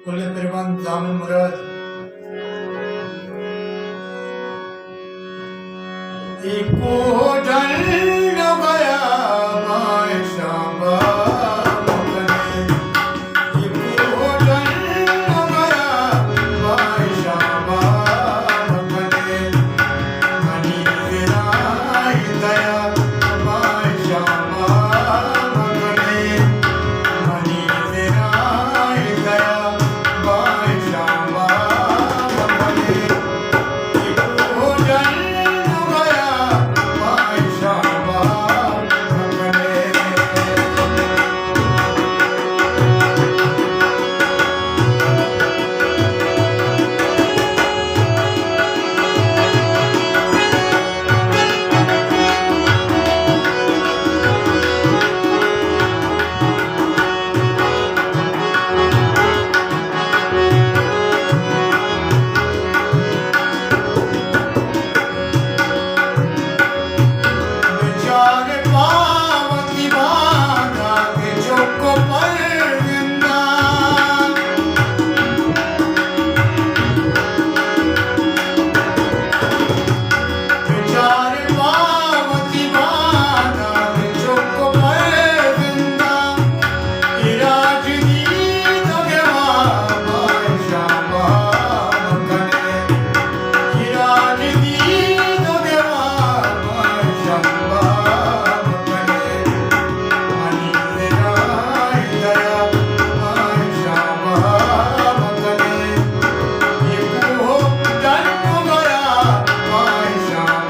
پل پربند زامن مراد۔ اے کوہ ڈن گیا بائیں شابا مکنے۔ اے کوہ ڈن گیا بائیں شابا مکنے۔ منی زرائی دیا بائیں شابا مکنے۔ منی زرائی دیا بائیں شابا مکنے۔ بچار پا وتی باندا کہ چک ءُ پرزندا۔ بچار پا وتی باندا کہ چک ءُ پرزندا۔ اے راج دیدگ ءَ ما بائیں شابا مکنے۔ اے راج دیدگ ءَ ما بائیں شابا مکنے۔ منی زرائی دیا بائیں شابا مکنے۔ اے کوہ ڈن گیا بائیں شابا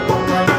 مکنے۔